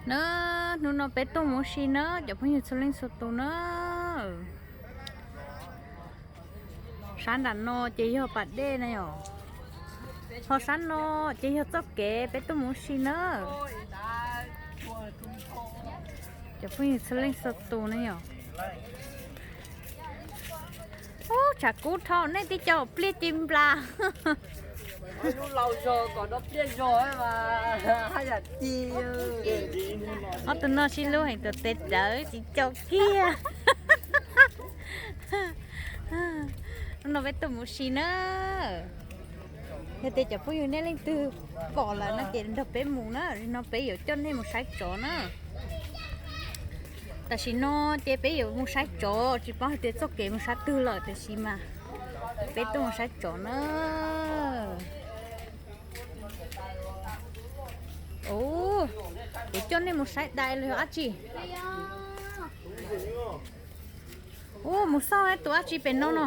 Na, hnub no peb tuaj mus ua si na cov phooj ywg txhua leej txhua tus na. Sab nram no ces yog pas dej na yom. Ho sab no ces yog txoj kev peb tuaj mus ua si na. Cov phooj ywg txhua leej txhua tus na yom. Ub, tshav kub dhau nej tib co pliaj ci nplas. Lub laus zog kom no pliaj zog mas haj yam ci. Ob tug no sib hlub heev, tus tes rawv tsis caum kiag. Hnub no peb tuaj mus ua si na. Yog tias cov phooj ywg nej leej twg pom lawm no ces nrog peb mus na, no peb yuav coj nej mus saib tsov na. Tam sim no ces peb yuav mus saib tsov, tsis paub hais tias txoj kev mus sab twg lawm, tiam sis mas peb tuaj mus saib tsov na. Ub, kuv coj nej mus saib dais los yog dab tsi? Ub, mus xauj tus dab tsi pem no no.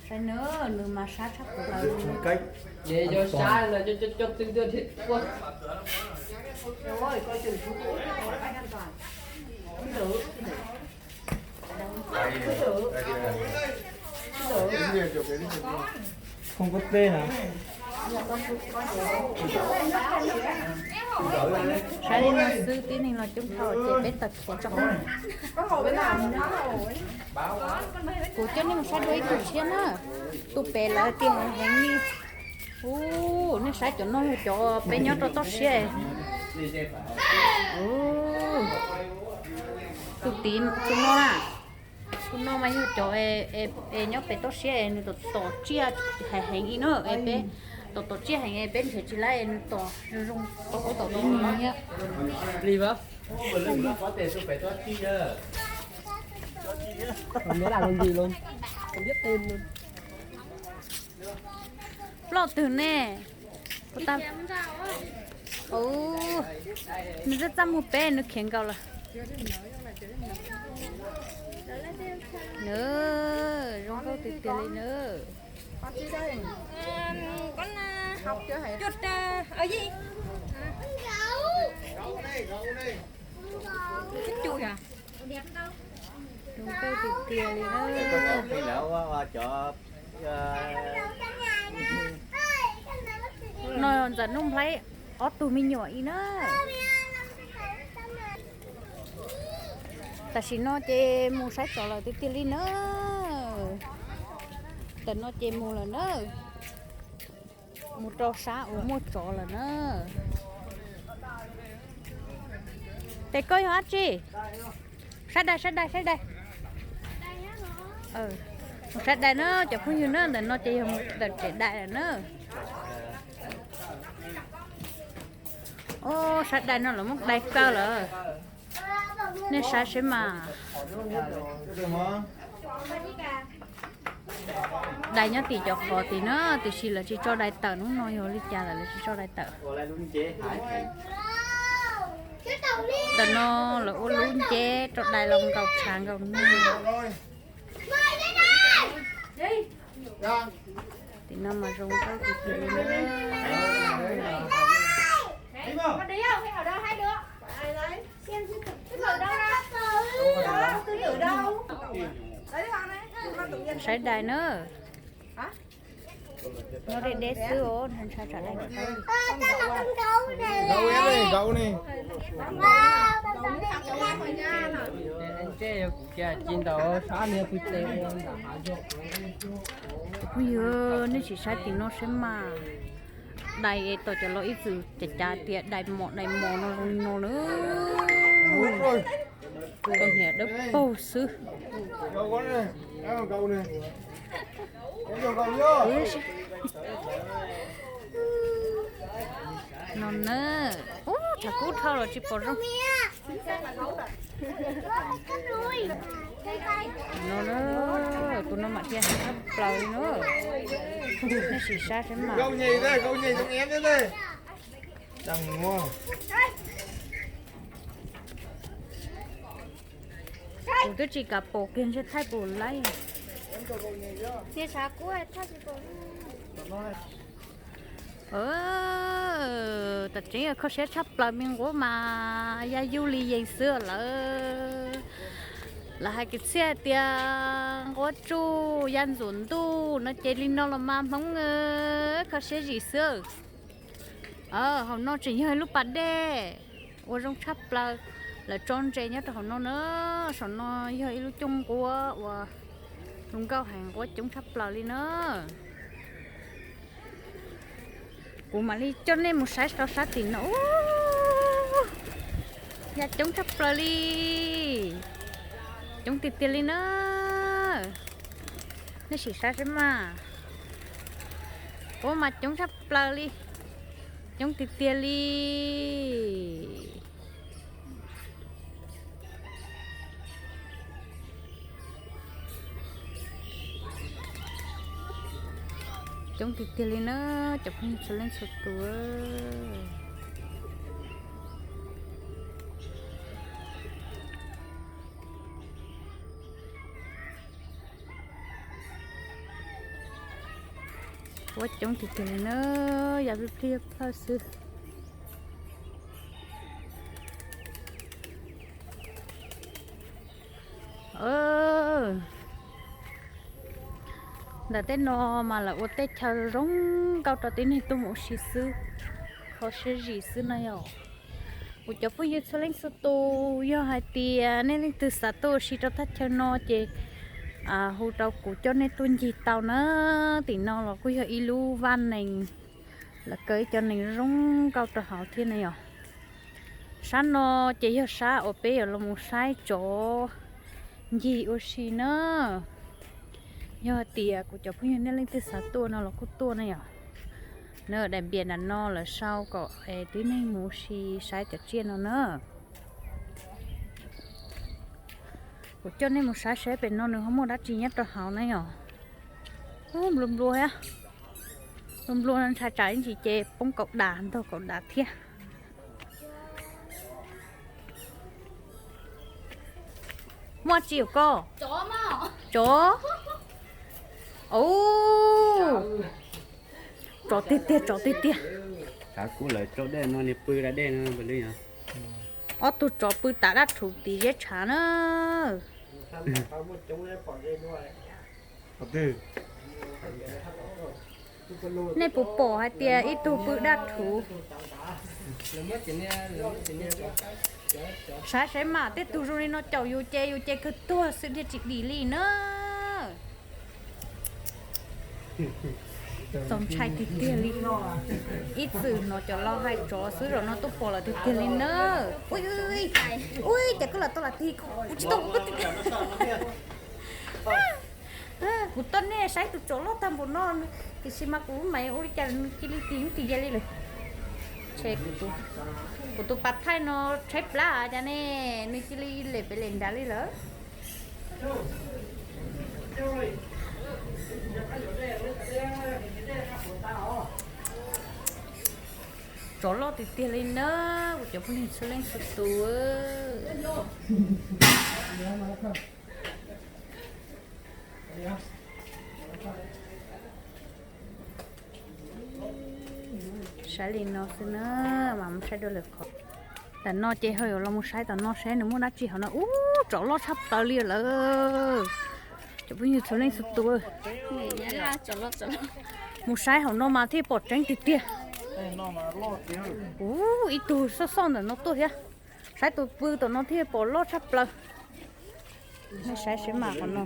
Saib na, nws mas sab tshaj plaws. Không có tên hả? Saib li no xwb, tib neeg los coob dhau ces peb tawm khiav tso. Kuv coj nej mus saib dua ib tug tshiab na. Tus pem lawv tias heev li. Ub, nej saib cov no yog cov peb nyob rau toj siab. Ub, tus tim tus no na. Tus no mas yog cov es nyob pem toj siab es nws tom tom tsiaj heev heev li na, es peb tom tom tsiaj heev es peb nrhiav tsis lawm es nws tom zoo zoo tom ub tom tus nig thiab. Ploj twg ne? Nws txaj txaj muag peb, nws khiav nkaus lawm. Nws zoo nkauj tiag tiag li na. Zoo nkauj tiag tiag li na. No ntxawm Nuj Nplaib ob tug me nyuam ib na. Tam sim no ces mus saib tsov lawm tiag tiag li na. Tam no ces mus lawm na. Mus rau sab uas muaj tsov lawm na. Ces koj yog dab tsi? Saib dais, saib dais, saib dais. Mus saib dais na cov phooj ywg na, ntawm no ces yog mus ntawm tsev dais lawm na. Ub, saib dais no lawv muab dais kaw lawm. Nej saib seb mas. Dais nyob tim cov qhov tid na, tiam sis lawv tsis tso dais tawm, hnub no yog li cas lawm lawv tsis tso dais tawm. Ntawm no lawv ua lub nceb rau dais los nkaus tshav nkaus nag. Tim no mas zoo nkauj tiag tiag li na. Saib dais na. Nyob deb deb xwb os, ntshe tsam dais. Phooj ywg, nej sim saib tim no seb mas. Dais es tom cov laus ib txwm cav cav tias dais mos dais mos no zoo no na. Tau hniav dawb paug xwb. No na, ub, tshav kub dhau los tsis pom zoo. No na, tus no mam dhia heev tshaj plaws li na. Nej sim saib seb mas. Dais muag. Kuv twb tsis kam pom kiag ntshe thaij pom laib. Tam tseeb kho siab tshaj plaws me nquab mas ya yug li yees xwb lawm. Lawv hais kwv txhiaj tias nquab tsuj ya ntxuav ntuj no ces li no los mas Hmoob kho siab zim xwb. Hauv no tseem yog ib lub pas dej ua zoo tshaj plaws. Lawv tso ntses nyob rau hauv no na. Saum no yog ib lub cooj nquab uas zoo nkauj heev, nquab coob tshaj plaws li na. Kuv mam li coj nej mus saib rau sab tim no. Ya coob tshaj plaws li. Coob tiag tiag li na. Nej sim saib saib mas. Ua mas coob tshaj plaws li. Coob tiag tiag li. Coob tiag tiag li na, cov phooj ywg txhua leej txhua tus. Ua coob tiag tiag li na, yam plig plig plawg xwb. Ntawm tej no mas lawv ua tej chaw zoo nkauj rau tib neeg tuaj mus ua si xwb, kho siab zim xwb no yom. Kuv cov phooj ywg txhua leej txhua tus, yog hais tias nej leej twg xav tuaj ua si rau thaj chaw no ces hu rau kuv coj nej tuaj ncig tau na. Tim no los kuj yog ib lub vaj nees, lawv kaw ib co nees zoo nkauj rau hauv thiab na yom. Sab no ces yog sab uas peb yuav los mus saib tsov ncig ua si na. Yog hais tias kuv cov phooj ywg nej leej twg xav tuaj no los kuj tuaj na yom. Nws daim npias nram no lawv sau kom es tib neeg mus ua si saib cov tsiaj no na. Kuv coj nej mus saib saib pem no nws ho muaj dab tsi nyob rau hauv na yom. Nplua nplua thiab, nplua nplua ntshai tsam ib ntsis ces poob kaum das, ntog kaum das thiab. Muaj tsi yom koj? Tsov. Tsov tiag tiag, tsov tiag tiag. Xav kuv lawv tso dej no niag pw da dej no li. Ob tug tsov pw tav dab rhuv tim zeb tshav na. Nej puas pom hais tias ib tug pw dab rhuv? Saib saib mas tej tug zoo li no caum yus ces yus ces kawg tuag xwb thiaj tsis dim li na. Txaus ntshai tiag tiag li. Ib txwm hnov cov laus hais tsov xwb, zaum no tuaj pom lawm tiag tiag li na. Ui, ui, cas koj lam tau lam tig, kuv tsis tau, kuv tij. Kuv tuaj nej saib tus tsov loj tag npaum no, tiam sis mas kuv mam ua li cas nws cia li tig ub tig ya li lawm. Kuv tus pas thaij no tshaib plab cas ne, nws cia li lem pem lem nrad li lawm. Tsov loj tiag tiag li na, kuv cov phooj ywg txhua leej txhua tus. Saib li no xwb na, mas mus saib dua lwm qhov. Tam no ces ho yuav los mus saib tom no saib nws muaj dab tsi hauv no. Ub, tsov loj tshaj plaws li lawm. Cov phooj ywg txhua leej txhua tus, mus saib hauv no mas thiaj pom tseeb tiag tiag. Ub, ib tug xoj xoj ntawm no tuaj thiab. Saib tus pw tom no thiaj pom loj tshaj plaws. Nej saib seb mas qhov no.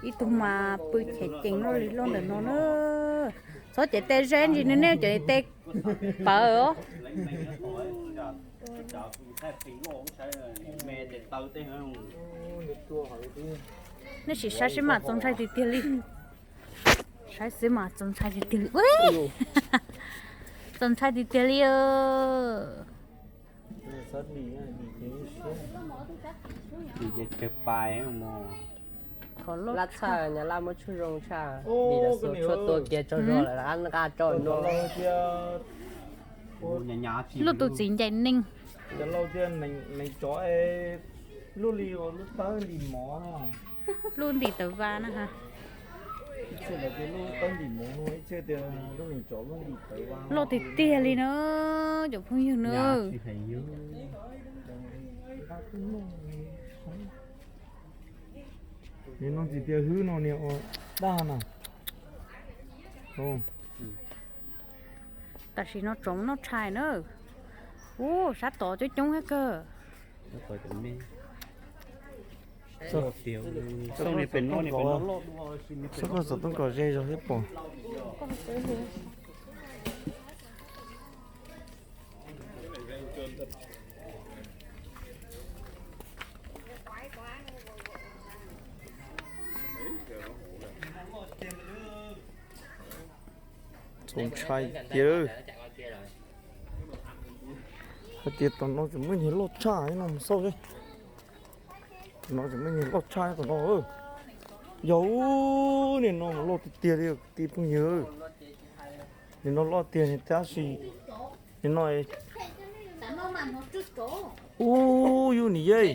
Ib tug mas pw cheem ceem loj li loj ntawm no na. Txhob cev tes ze ntsis nws, nej cev tes pawv os. Nej sim saib seb mas txaus ntshai tiag tiag li. Saib xwb mas txaus ntshai tiag tiag li. Txaus ntshai tiag tiag li. Qhov loj tshaj, loj tus txiv ncaim neeg. Cov laus tias nees tsov es lub li lub tawb ntim mov no. Lub ntim tawv vas na ha. Ib txhia tias lub tawb ntim mov no, ib txhia tias lub nees tsov lub ntim tawv vas. Loj tiag tiag li na, cov phooj ywg na. Nim no txiv tias hwb no niag ua daj na. Tam sim no tsoov noj tshais na. Ub, sab tod coob coob thiab kawg. Xab koj xov tooj kom ze zog thiab pom. Txaus ntshai tiag. Hais tias tom no tseem muaj niag loj tshaj no mus xauj seb. Tom no tseem muaj niag loj tshaj tom no. Yog, nim no mas loj tiag tiag li kwv tij phooj ywg. Nim no loj tiag tab sis nim no ub yus nim yeej.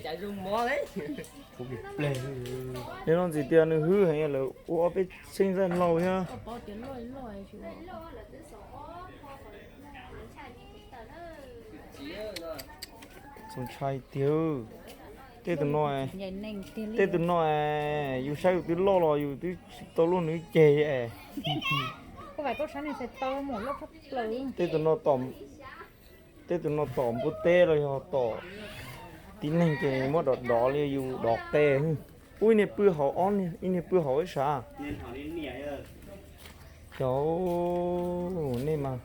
Nim no txiv tias nws hwb heev lawm ua ob peb xeeb zaj laus thiab. Txaus ntshai tiag. Tej tus no, tej tus no yus saib yus twb loj los yus twb tsis tau luaj nws ceg. Tej tus no tom, tej tus no tom npua teb los yog tom tib neeg ces muab dov dov li yus dov qe. Ub, ib niag pw hauv ob niag, ib niag pw hauv ib sab. Cov nej mas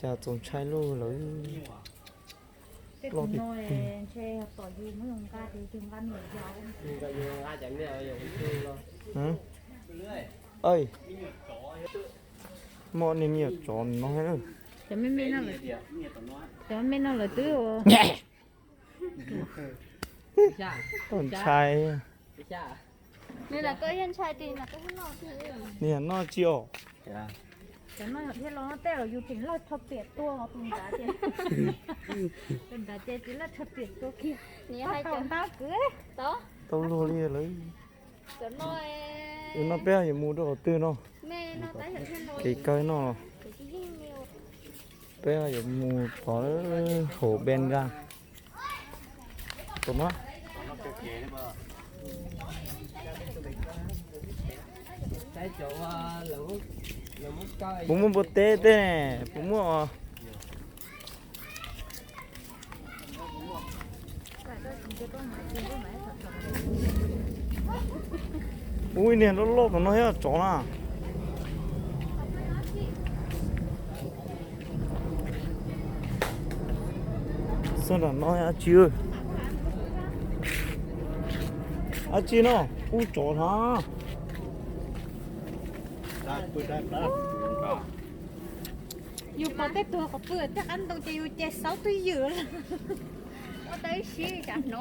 cas txaus ntshai luaj lawm. Loj tiag tiag. Muaj niag me nyuam tsov no. Cov me me no lawm twb txaus ntshai. Niag no tsis os. Cov no yog dhia los no tej zaum yus tseem laj rho piam tua tus nrad ces, tus nrad ces tsis laj rho piam tua kiag. Tau ntau kwv. Tau luag li lawm. Ua no peb yuav mus rau qhov twg no? Kev kawg no los peb yuav mus tod hauv Benga. Tom no, puas muaj npua teb tej ne? Puas muaj? Ub, niag loj loj tom no thiab tsov na. Xab nram no dab tsi? Dab tsi no? Ub, tsov na. Yus pom tej tug qhov pw tej qab ntoo ces yus ces xaub twj ywm lawm. Ua tau ib sib tsam no.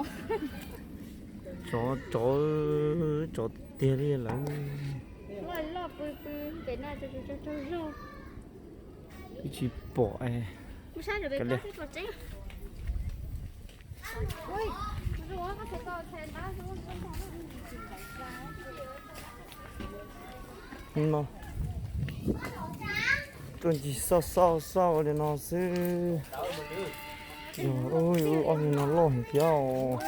Tsov, tsov, tsov tiag li lawm. Loj loj pw pw pem no tsaug tsaug zog. Twb tsis pom. No tuaj ncig xauj xauj xauj li no xwb. Yog, ub, ob niag no loj heev thiab os.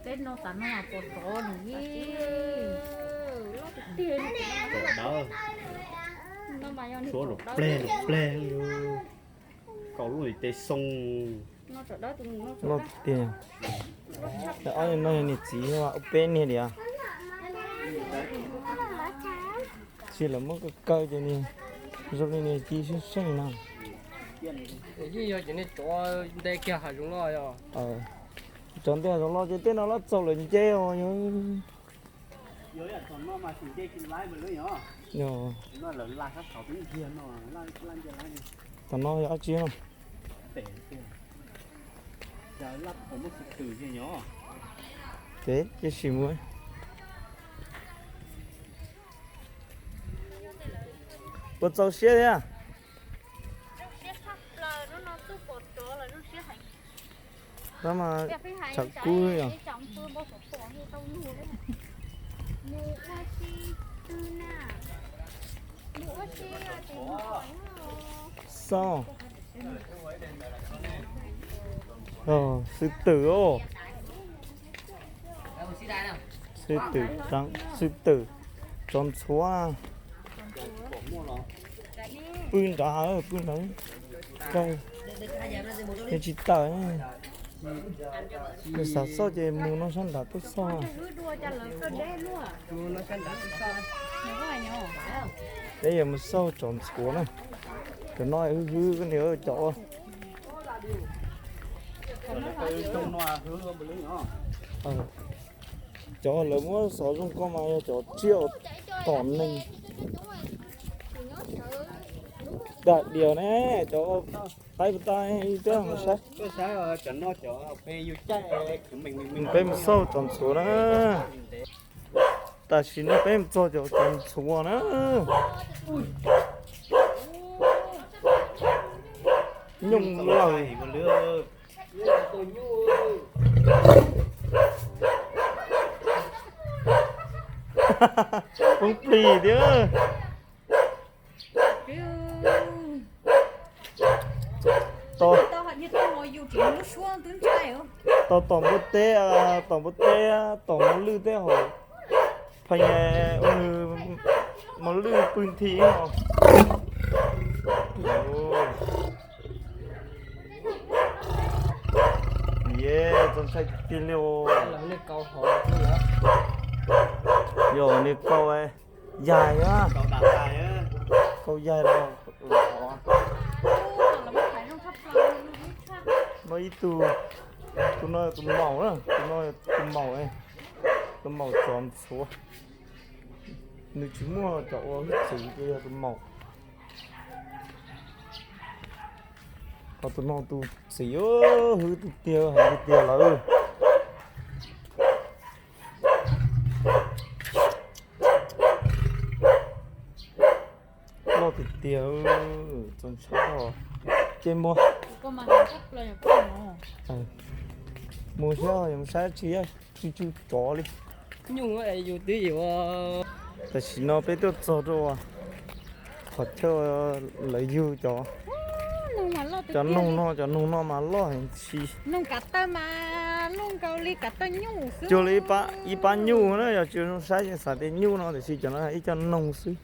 Peb no tas no pom tsov nws yeej. Tsov dawb, tshuab los pleg los pleg, kaus lub ntiv tes xoo. Loj tiag. Ob niag no yog niam txiv ua peb niag li. Tsis, lawv muab kaw kaw ces nws zoo li nws ci seej seej no. Yeej yog cov niag tsov nte kiag hav zoov los yog. Tsov nte hav zoov los ces tej no loj txaus lawm nce os. Tom no yog dab tsi no? Peb cia sim mus. Puas txaus siab thiab? Tab mas tshav kub yom. Xauj. Sư tử os. Sư tử trắng, sư tử tsov ntxhuav. Pw nrad, pw nrad. Kawg, yeej tsis tawm. Nws xav xauj ces mus no sab nrad tuaj xauj. Peb yuav mus xauj tsov ntxhuav na. Cov no hwv hwv koj niam cov. Cov lawv muab xov zoo ko mas yog cov tsiaj tom neeg. Dam dias ne, cov qaib puas tau ib pliag mus saib. Peb mus xauj tsov ntxhuav na. Tam sim no peb mus txog cov tsov ntxhuav na. Nyooj lawm. Poob plig thiab. Tau tom npua teb, tom npua teb, tom mos lwj teb hauv. Pheej ua nws mos lwj pw nthi no. Ye, txaus ntshai tiag tiag li os. Yog nws kaus yaig, kaus yaig los. No ib tug, tus no tus maum, tus no tus maum, tus maum tsov ntxhuav. Nws tsis muaj cov ua hwj txwv ces yog tus maum. Ho tus no tus txiv hwv tiag tiag, hais tiag tiag lawm. Loj tiag tiag, txaus ntshai. Ces mus, mus saib, mus saib tsis, tsis tsw tsov li. Nyuj yus twb yuav. Tam sim no peb tuaj txog rau qhov chaw lawv yug cov, cov noog no, cov noog no mas loj heev tsis. Cuag li ib pab nyuj na, yog tsis zoo saib ces xav tias nyuj no, tiam sis cov no ib co noog xwb.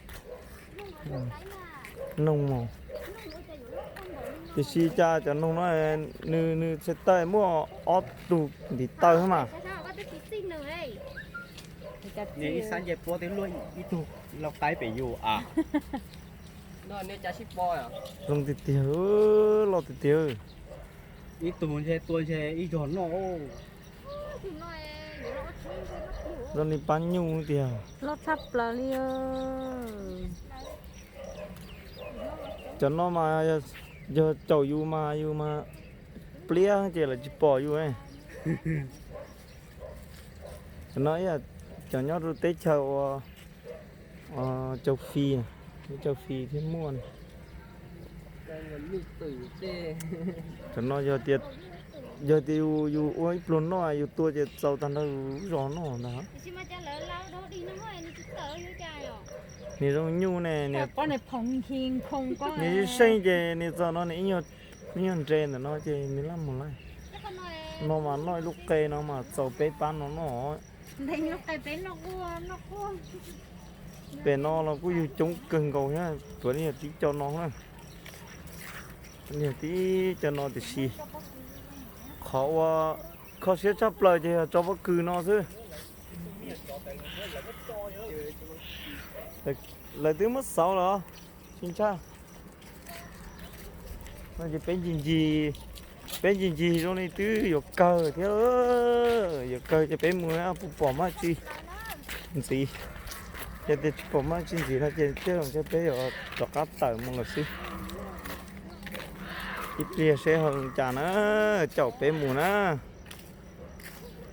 Noog mos. Tiam sis cas cov noog no nws, nws txhais tawm muaj ob tug ntiv taw mas. Ib sab nce puab twb luaj ib tug lau qaib pem yus a. Zoo tiag tiag, loj tiag tiag. Ib tug ntshe tua ntshe ib zog noj. Zoo li pab nyuj tiag. Loj tshaj plaws li. Cov no mas yog caum yus mas yus mas pliab ces lawv tsis pom yus. Cov no ib yam cov nyob rau teb chaws ua Châu Phi, Châu Phi thiab muaj. Cov no yog tias, yog tias yus ua ib pluag noj yus tua ces txaus tag nrho yus lub zos noj ntag. Nws zoo nyuj ne, nws yeej seej ces nws txog no nws ib nyuag nre ntawm no ces nws laj mus lawm. No mas noj ib lub qe no mas txaus peb pab no noj. Pem no los kuj yug coob kawg nkaus thiab, tuav li yog tib co no na. Yog tib co no tiam sis qhov uas kho siab tshaj plaws ces yog tso pob kws no xwb. Lawv twb muab xauv lawm, tsis ntshai. No ces peb ncig ncig, peb ncig ncig zoo li twb yuav kawg thiab, yuav kawg ces peb mus puas pom dab tsi ntxiv. Yog tias tsis pom dab tsi ntxiv no ces tej zaum ntshe peb yuav rov qab tawm mus lawm xwb. Ib pliag seb ho cas na, caum peb mus na.